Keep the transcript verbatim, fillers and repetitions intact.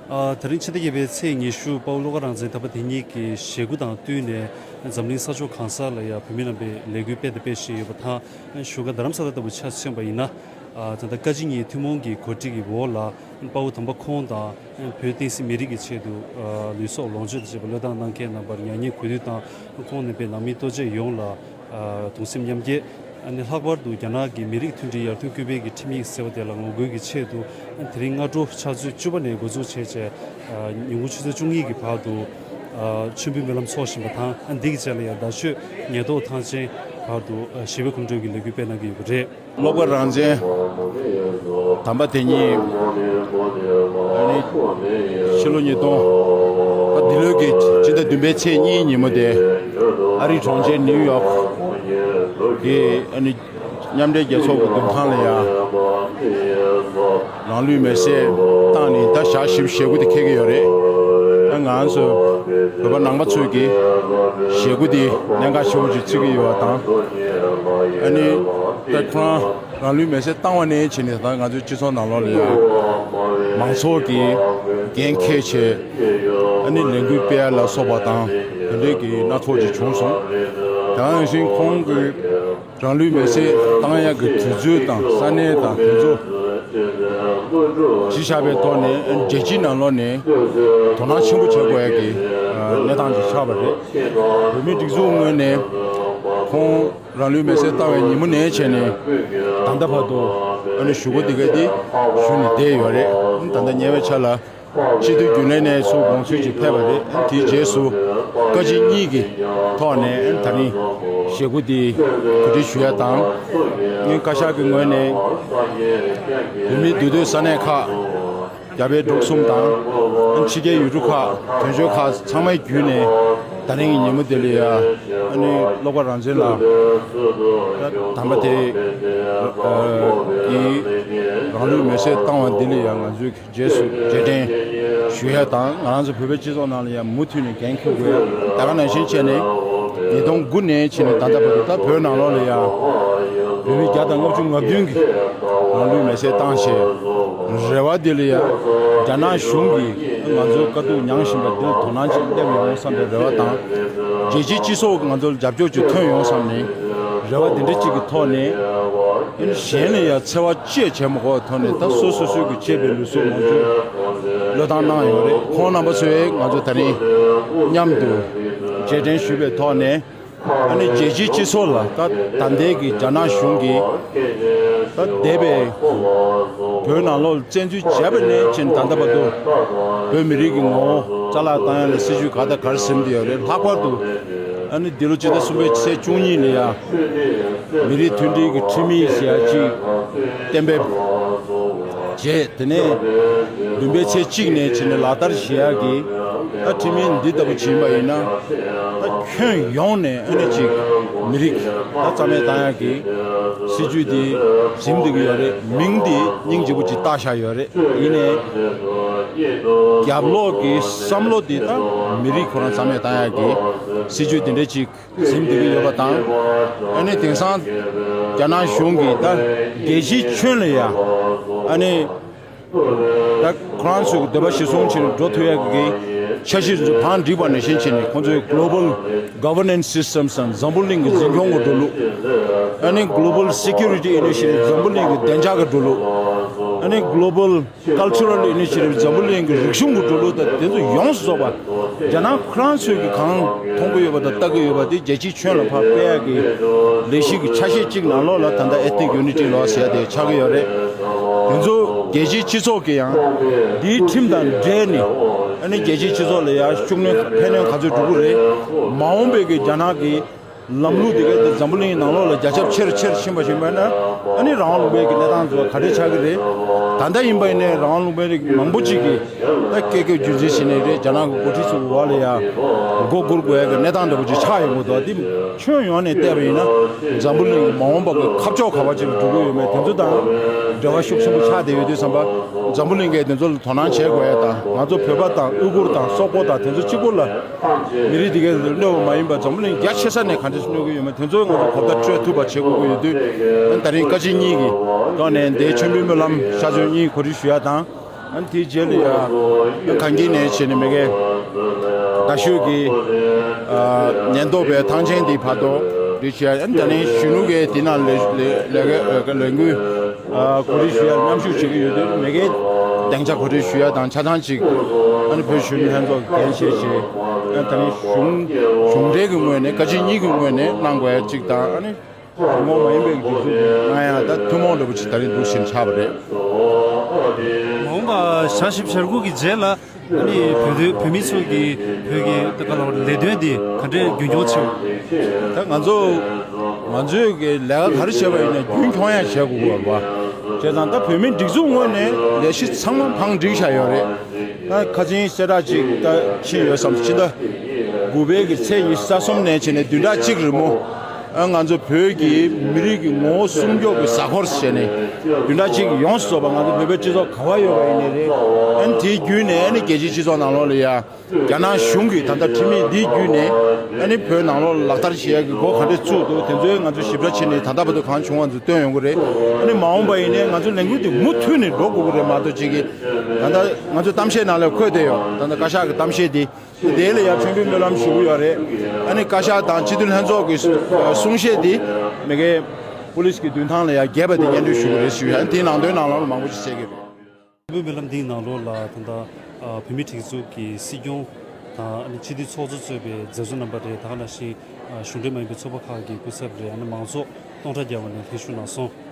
ཨ། དེ་རིང་ཕྱི་ཟླ་བརྒྱད་པའི་ཚེས་ཉི་ཤུ་དཔའ་བོ་བློ་དགའ་རང་བཙན་དམ་པ་དེ་ཉིད་ཀྱི་ཞེ་དགུ་དང་བསྟུན་ནས་འཛམ་གླིང་ས་ཕྱོགས་གང་ས་ལ་ཡང་བོད་མི་རྣམ་པས་ལས་འགུལ་སྤེལ་དང་སྤེལ་བཞིན་ཡོད་པ་དང་། བཞུགས་སྒར་རྡ་རམ་ས་ལ་ལྟ་བུ་ཆ་མཚོན་པ་ཡིན་ན། ཨ། ད་ལྟ་བཀའ་སྤྱི་གཉིས་ཐུན་མོང་གི་གོ་སྒྲིག་གི་འོག་ལ་དཔའ་བོ་དམ་པ་ཁོང་དང་བོད་བསྟན་སྲིད་མི་རིགས་ཀྱི་ཆེད་དུ། ཨ། ལུས་སྲོག་ལོངས་སྤྱོད་དང་བཅས་པ་བློས་བཏང་གནང་མཁན་རྣམ་པར་མྱ་ངན་གུས་འདུད་དང་། ཁོང་རྣམ་པའི་ནང་མི་ལྟོ་ཆས་ཡོངས་ལ། ཨ། གདུང་སེམས་མཉམ་སྐྱེད། ཨ་ནི་ལྷག་པར་དུ་རྒྱ་ནག་གི་མི་རིགས་མཐུན་སྒྲིལ་ཡར་ཐོན་སྐུལ་སྤེལ་གྱི་ཁྲིམས་ཡིག་ཟེར་བ་དེ་ལ་ངོ་རྒོལ་གྱི་ཆེད་དུ། ཨ། དེ་རིང་སྔ་དྲོ་ཕྱག་ཚོད་བཅུ་པ་ནས་འགོ་འཛུགས་བྱས་བྱས། ཨ། ཉིན་གུང་ཆུ་ཚོད་བཅུ་གཉིས་ཀྱི་བར་དུ། ཨ། མཆོད་འབུལ་སྨོན་ལམ་ཚོགས་བཞིན་པ་དང་། ཨ། འདི་གི་རྗེས་ལ་ཡང་རྡ་ཤོད་ཉལ་ཐོག་ཐང་ཆེན་བར་དུ། ཨ། ཞི་བའི་གོམ་བགྲོད་ཀྱི་ལས་འགུལ་སྤེལ་གནང་གི་ཡོད་པ་རེད། བློ་དགའ་རང་བཙན་དམ་པ་དེ་ཉིད། ཨ་ནི་ཕྱི་ལོ་ཉིས་སྟོང་། ད་འདི་ལོའི་གི་ཕྱི་ཟླ་བདུན་པའི་ཚེས་གཉིས་ཉིན་མོ་དེ། ཨ་རིའི་གྲོང་ཁྱེར་ནིའུ་ཡོག་གི། ཨ་ནི་མཉམ་འབྲེལ་རྒྱལ་ཚོགས་ཀྱི་མདུན་ཐང་ལ་ཡང་རང་ལུས་མེར་སྲེག་བཏང་ནས་ད་ཞག་བཞི་བཅུ་ཞེ་དགུ་དེ་འཁེལ་གྱི་ཡོད་རེད། ད་ང་ཚོ་བོད་པ་ནང་པ་ཚོས་ཀྱི་ཞེ་དགུ་དེ་གནད་འགག་ཆེན་པོ་ཅིག་བརྩི་གི་ཡོད་པ་དང་། ཨ་ནི་ད་ཁོ་རང་རང་ལུས་མེར་སྲེག་བཏང་བ་ནས་བྱས་ནས། ད་ང་ཚོའི་སྤྱི་ཚོགས་ནང་ལོགས་ལ་ཡང་མང་ཚོགས་ཀྱིས་འགན་འཁྱེར་བྱས། ཨ་ནི་ལས་འགུལ་སྤེལ་ཡ་ལ་སོགས་པ་དང་དེ་འདྲའི་གི་སྣ་ཚོགས་ཅིག་བྱུང་སོང་། དེ་ནང་བཞིན་ཁོང་གིས་རང་ལུས་མེར་སྲེག་བཏང་ཡག་གི་དུས་ཚོད་དང་ས་གནས་དང་དེ་ཚོ་གཞི་བཞག་པའི་ཐོག་ནས། རྒྱལ་སྤྱིའི་ནང་ལོགས་ནས་དོ་སྣང་ཆེན་པོ་བྱེད་དགོས་ཡག་གི་གནས་སྟངས་ཅིག་ཆགས་པ་རེད། བོད་མིའི་སྒྲིག་འཛུགས་ངོས་ནས་ཁོང་རང་ལུས་མེར་སྲེག་བཏང་བའི་ཉིན་མོ་ནས་བྱས་ནས་ད་ལྟ་བར་དུ། ཨ་ནི་ཞུ་སྒོ་འདི་ག་དེ་ཞུ་ནས་བསྡད་ཡོད་རེད། ད་ལྟ་ཉེ་བའི་ཆར་ལ་སྤྱི་འཐུས་རྒྱུན་ལས་ནས་ཚུར་དགོངས་ཚུལ་ཅིག་ཕེབས་པ་རེད། དེའི་རྗེས་སུ་བཀའ་སྤྱི་གཉིས་ཀྱི་ཐོག་ནས་ད་རིང་ཞེ་དགུ་འདི་གོ་སྒྲིག་ཞུ་ཡ་དང་། ངས་བཀའ་ཤག་གི་ངོས་ནས་བོད་མིའི་འདུས་སྡོད་ས་གནས་ཁག་རྒྱ་བལ་འབྲུག་གསུམ་དང་། ཕྱི་རྒྱལ་ཡུལ་གྲུ་ཁག་དོན་གཅོད་ཁག་ཚང་མའི་བརྒྱུད་ནས་ད་རིང་གི་ཉིན་མོ་འདི་ལ་ཡ། ཨ་ནི་བློ་དགའ་རང་བཙན་ལགས་དམ་པ་དེ་གི་རང་ལུས་མེར་སྲེག་བཏང་བ་འདི་ལ་ཡ་ང་ཚོས་རྗེས་སུ་རྗེས་དྲན་ཞུ་ཡ་དང་། ང་རང་ཚོ་བོད་པའི་སྤྱི་ཚོགས་ནང་ལ་ཡང་མུ་མཐུད་ནས་འགན་འཁུར་དགོས་ཡ། ད་ག་ནང་བཞིན་བྱས་ནས་ཉིས་སྟོང་དགུ་ནས་བྱས་ནས་ད་ལྟ་བར་དུ། ད་བོད་ནང་ལོགས་ལ་ཡང་བོད་མི་བརྒྱ་དང་ལྔ་བཅུ་ང་བདུན་གྱིས་རང་ལུས་མེར་སྲེག་བཏང་བྱས། རེ་བ་འདི་ལ་ཡང་རྒྱ་ནག་གཞུང་གིས་ང་ཚོའི་དཀའ་སྡུག་མྱངས་བཞིན་པ་འདི་ལ་དོ་སྣང་ཅིག་སླེབས་ཡོང་བསམ་པའི་རེ་བ་དང་། རྒྱལ་སྤྱིའི་སྤྱི་ཚོགས་ཀྱིས་ང་ཚོ་ལ་རྒྱབ་སྐྱོར་ཅིག་ཐོན་ཡོང་བསམ་ནས་རེ་བ་འདི་འདྲ་ཅིག་གི་ཐོག་ནས། གཞན་ལ་ཡང་འཚེ་བ་ཅི་ཡང་བྱེད་མ་དགོས་པའི་ཐོག་ནས། ད་སོ་སོ་སོའི་གི་གཅེས་པའི་ལུས་སྲོག་ལོངས་སྤྱོད་བློས་བཏང་གནང་ཡོད་རེད། ཁོང་རྣམ་པ་ཚོས་ང་ཚོ་ད་རིང་མཉམ་དུ་རྗེས་དྲན་ཞུས་པའི་ཐོག་ནས། ཨ་ནི་རྒྱལ་སྤྱིའི་སྤྱི་ཚོགས་ལ་ད་ད་ལྟའི་གི་རྒྱ་ནག་གཞུང་གིས་ད་འདས་པའི་བོད་ནང་ལོགས་བཙན་འཛུལ་བྱས་པ་ནས་བྱས་ད་ལྟ་བར་དུ་བོད་མི་རིགས་ཀྱི་ངོ་བོ་རྩ་བརླག་བཏང་ཡ་ལ་སྲིད་ཇུས་ག་དང་ག་རེ་འཛིན་བསྡད་ཡོད་རེད། ལྷག་པར་དུ་ཨ་ནི་འདི་ལོ་ཕྱི་ཟླ་གསུམ་པའི་ཚེས་བཅུ་གཉིས་ལ་ཡ་མི་རིགས་མཐུན་སྒྲིལ་གྱི་ཁྲིམས་ཡིག་ཟེར་ཡ་ཅིག་གཏན་འབེབས་བྱས། དེ་ནས་བདུན་པའི་ཚེས་གཅིག་ནས་བྱས་ནས་ལག་བསྟར་བྱེད་ཡག་གི་ད་ཁྲིམས་ཡིག་འདི་ལྟ་བུ་བྱིན་པ་ཡིན་ན། ད་ཁྱོན་ཡོངས་ནས་ཨ་ནི་ཅིག་མི་རིགས་ད་རྩ་མེད་བཏང་ཡག་གི་སྲིད་ཇུས་འདི་འཛིན་བསྡད་ཀྱི་ཡོད་རེད། མིང་འདི་སྙིང་རྗེ་པོ་ཅིག་བཏགས་བཞག་ཡོད་རེད། ཡིན་ནའི་རྒྱབ་ལོགས་ཀྱི་བསམ་བློ་འདི་ད་མི་རིགས་ཁོ་རང་རྩ་མེད་བཏང་ཡག་གི་སྲིད་ཇུས་འདི་འདྲ་ཅིག་འཛིན་བསྡད་ཀྱི་ཡོད་པ་དང་། ཨ་ནི་དེང་སང་རྒྱ་ནག་གཞུང་གིས་ད་རྒྱལ་སྤྱིའི་ཁྱོན་ལ་ཡ་ཨ་ནི་ད་ཁོ་རང་ཚོའི་འདོད་པ་གཞིར་བཟུང་བྱས་ནས་འགྲོ་ཐུབ་ཡག་གི་འཆར་གཞི་ཚོ་བང་བསྒྲིགས་པ་ནང་བཞིན་བྱས་ནས། ཁོང་ཚོའི་Global Governance Systems དང་འཛམ་བུ་གླིང་གི་འཛིན་སྐྱོང་གི་འགྲོ་ལུགས། ཨ་ནི་Global Security Initiative འཛམ་བུ་གླིང་གི་བདེ་འཇགས་ཀྱི་འགྲོ་ལུགས། ཨ་ནི་Global Cultural Initiative འཛམ་བུ་གླིང་གི་རིག་གཞུང་གི་འགྲོ་ལུགས་དང་དེ་ཚོ་ཡོངས་སུ་རྫོགས་པ། རྒྱ་ནག་ཁོ་རང་ཚོས་ཀྱི་གང་མཐོང་གི་ཡོད་པ་དང་ལྟ་གི་ཡོད་པ་དེ་རྒྱལ་སྤྱིའི་ཁྱོན་ལ་ཕར་སྤེལ་ཡག་གི་ལས་གཞི་གི་ཆ་ཤས་གཅིག་ནང་ལོགས་ལ་ད་ལྟ་Ethnic Unity ལབ་ཟེར་ཡ་དེ་ཆགས་ཀྱི་ཡོད་རེད། དེ་ཚོ་རྒྱལ་སྤྱིའི་སྤྱི་ཚོགས་ཀྱིས་ཡང་འདིའི་ཁྲིམས་དང་འབྲེལ་ནས། ཨ་ནི་རྒྱལ་སྤྱིའི་སྤྱི་ཚོགས་ལ་ཡང་ཤུགས་སྣོན་ཕན་གནོད་ག་ཚོད་འགྲོ་གི་རེད། མ་འོངས་པའི་གི་རྒྱ་ནག་གི་ལམ་ལུགས་དེ་ག་དེ་འཛམ་བུ་གླིང་ནང་ལོགས་ལ་རྒྱ་ཁྱབ་ཆེ་རུ་ཆེ་རུ་ཕྱིན་པ་ཞིག་མེད་ན། ཨ་ནི་རང་དབང་ལུང་པའི་གི་གནས་སྟངས་ཚོ་ག་འདྲས་ཆགས་ཀྱི་རེད། ད་ལྟ་ཡིན་པ་ཡིན་ནའི་རང་དབང་ལུང་པའི་རིགས་མང་པོ་ཅིག་གིས་ད་ཀེ་ཀེ་རྒྱུད་འཛིན་བྱས་ནས་རེད། རྒྱ་ནག་གི་འགོ་ཁྲིད་ཚོའི་འོག་ལ་ཡ་མགོ་སྒུར་དགོས་ཡ་གི་གནས་སྟངས་འདྲ་པོ་ཅིག་ཆགས་ཡོང་གི་འདུག་དེ་ཁྱོན་ཡོངས་ནས་བལྟས་པ་ཡིན་ན་འཛམ་བུ་གླིང་གི་མ་འོངས་པ་གི་ཁ་ཕྱོགས་ག་པར་ཅིག་ལ་འགྲོ་གི་ཡོད་མེད་དེ་ཚོ་དང་འབྲེལ་བ་ཤུགས་ཆེན་པོ་ཆགས་བསྡད་ཡོད་དུས་ཙམ་པ། འཛམ་བུ་གླིང་གིས་དེ་ཚོ་ལ་དོ་སྣང་བྱེད་དགོས་ཡ་དང་། ང་ཚོ་བོད་པ་དང་ཨུ་གུར་དང་སོག་པོ་དང་དེ་ཚོ་གཅིག་པུ་ལ། མི་རིགས་དེ་གའི་གནོད་པ་མ་ཡིན་པ་འཛམ་བུ་གླིང་རྒྱ་ཆེ་ས་ནས་ག་འདྲས་གནོད་ཀྱི་ཡོད་མེད་དེ་ཚོའི་ང་ཚོ་གོ་བརྡ་སྤྲོད་ཐུབ་པ་བྱེད་དགོས་ཀྱི་ཡོད་དུས། ད་རིང་བཀའ་སྤྱི་གཉིས་ཀྱི་ཐོག་ནས་འདིའི་མཆོད་འབུལ་སྨོན་ལམ་ཕྱག་ཚོད་གཉིས་གོ་སྒྲིག་ཞུ་ཡ་དང་། ཨ་ནི་དེའི་རྗེས་ལ་ཡ་གངས་སྐྱིད་ནས་བྱས་ནས་མ་གི་རྡ་ཤོད་ཀྱི་ཨ་ཉེན་རྟོག་པའི་ཐང་ཆེན་དེའི་བར་དུ་འགྲིལ་བྱས། ཨ་ནི་ད་ནི་གཞོན་ནུ་གི་དེ་ནང་ལས་ལས་ལས་ཀའི་ལས་འགུལ་ཨ་གོ་སྒྲིག་ཞུ་ཡ་མཉམ་ཞུགས་བྱེད་ཀྱི་ཡོད་དུས། མ་གི་སྡིངས་ཆ་གོ་སྒྲིག་ཞུ་ཡ་དང་ཆ་ཚང་ཅིག་ཨ་ནི་བོད་གཞོན་ནུ་ལྷན་ཚོགས་འགན་བཞེས་བྱས། ཨ་ནི་ད་ནི་གཞུང་གཞུང་འབྲེལ་གྱི་ངོས་ནས་བཀའ་སྤྱི་གཉིས་ཀྱི་ངོས་ནས་གནང་དགོས་ཡ་ཅིག་དང་། ཨ་ནི་ངོ་མ་ཡིན་པའི་སྒྲིག་འཛུགས་ཀྱི་ང་ཡང་ད་ཐུན་མོང་འདྲ་པོ་ཅིག་ད་རིང་འདུག་བཞིན་ཆགས་པ་རེད། མ་འོངས་པ་བྱ་ཞིབ་བྱ་སྒུག་གི་རྗེས་ལ་ཨ་ནི་བོད་དོན་བོད་མི་ཚོ་གི་བོད་ཀྱི་ད་ག་ལ་ལས་དོན་འདི་ག་འདྲས་རྒྱུན་འཁྱོངས་བྱེད། ད་ང་ཚོ་ང་ཚོའི་གི་ལས་ཀ་ག་རེ་བྱས་པ་ཡིན་ན་རྒྱུན་འཁྱོངས་ཡ་བྱེད་དགོས་པ་བྱས་ཙང་། ད་བོད་མིའི་སྒྲིག་འཛུགས་ངོས་ནས་ལས་གཞི་ཚང་མ་བང་སྒྲིག་བྱས་ཡོད་རེད། ད་ཁ་ཆེན་གསལ་བསྒྲགས་ཅིག་ད་ཕྱིན་ཡོད་བསམ། ཕྱི་ཟླ་དགུ་པའི་གི་ཚེས་ཉི་ཤུ་རྩ་གསུམ་ནས་བྱས་ནས་བདུན་ཕྲག་གཅིག་རིང་མོ། ཨ་ང་ཚོ་བོད་ཀྱི་མི་རིགས་ཀྱི་ངོ་བོ་སྲུང་སྐྱོབ་ཀྱི་གཟའ་འཁོར་ཟེར་ནས་བདུན་ཕྲག་གཅིག་ཡོངས་སུ་རྫོགས་པ་ང་ཚོ་བོད་པའི་སྤྱི་ཚོགས་ག་བ་ཡོད་པ་ཡིན་ནའི་རེད། ཨ་ནི་དེའི་བརྒྱུད་ནས་ཨ་ནི་རྒྱལ་སྤྱིའི་སྤྱི་ཚོགས་ནང་ལོགས་ལ་ཡ་རྒྱ་ནག་གཞུང་གིས་ད་ལྟ་ཁྲིམས་ཡིག་འདིའི་བརྒྱུད་ནས་ཨ་ནི་བོད་ནང་ལོགས་ལ་ལག་བསྟར་བྱེད་ཡ་གི་སྒོ་ག་འདྲས་བཙུགས་འདུག་དེ་ཚོའི་ང་ཚོ་ཞིབ་ཕྲ་བྱས་ནས་ད་ལྟ་བར་དུ་གང་བྱུང་བ་ཚོ་བཏོན་ཡོང་གི་རེད། ཨ་ནི་མ་འོངས་པ་ཡིན་ནའི་ང་ཚོ་ལས་འགུལ་དེ་མུ་མཐུད་ནས་འགྲོ་དགོས་ཀྱི་རེད་མ་གཏོགས། ཅིག་གིས་ད་ལྟ་ང་ཚོ་གཏམ་བཤད་ནང་ལ་འཁོད་བསྡད་ཡོད། ད་ལྟ་བཀའ་ཤག་གི་གཏམ་བཤད་དེ། དེ་ལ་ཡང་མཆོད་འབུལ་སྨོན་ལམ་ཞུ་གི་ཡོད་རེད། ཨ་ནི་བཀའ་ཤག་དང་སྤྱི་འཐུས་ལྷན་ཚོགས་ཀྱི་གསུང་བཤད་དེ་མ་གི་པུ་ལིས་ཀྱི་མདུན་ཐང་ལ་ཡང་རྒྱས་པ་དེ་སྙན་སྒྲོན་ཞུ་གི་རེད་ཞུ་ཡ། ཨ་ནི་དེའི་ནང་དོན་ནང་ལོགས་ལ་མང་པོ་ཞིག་བཤད་ཀྱི་རེད། མཆོད་འབུལ་སྨོན་ལམ་འདིའི་ནང་ལོགས་ལ་ད་ལྟ་བོད་མིའི་སྒྲིག་འཛུགས་ཀྱི་སྲིད་སྐྱོང་དང་། ཨ་ནི་སྤྱི་འཐུས་ཚོགས་གཙོ་གཙོས་པའི་མཛད་གཙོ་རྣམ་པ་རེད། ད་ག་ནང་བཞིན་གཞུང་འབྲེལ་མ་ཡིན་པའི་ཚོགས་པ་ཁག་གི་སྐུ་ཚབ་རེད། ཨ་ནི་མང་ཚོགས་སྟོང་ཕྲག་བརྒལ་བ་ནས་ལྷན་ཞུགས་གནང་སོང་།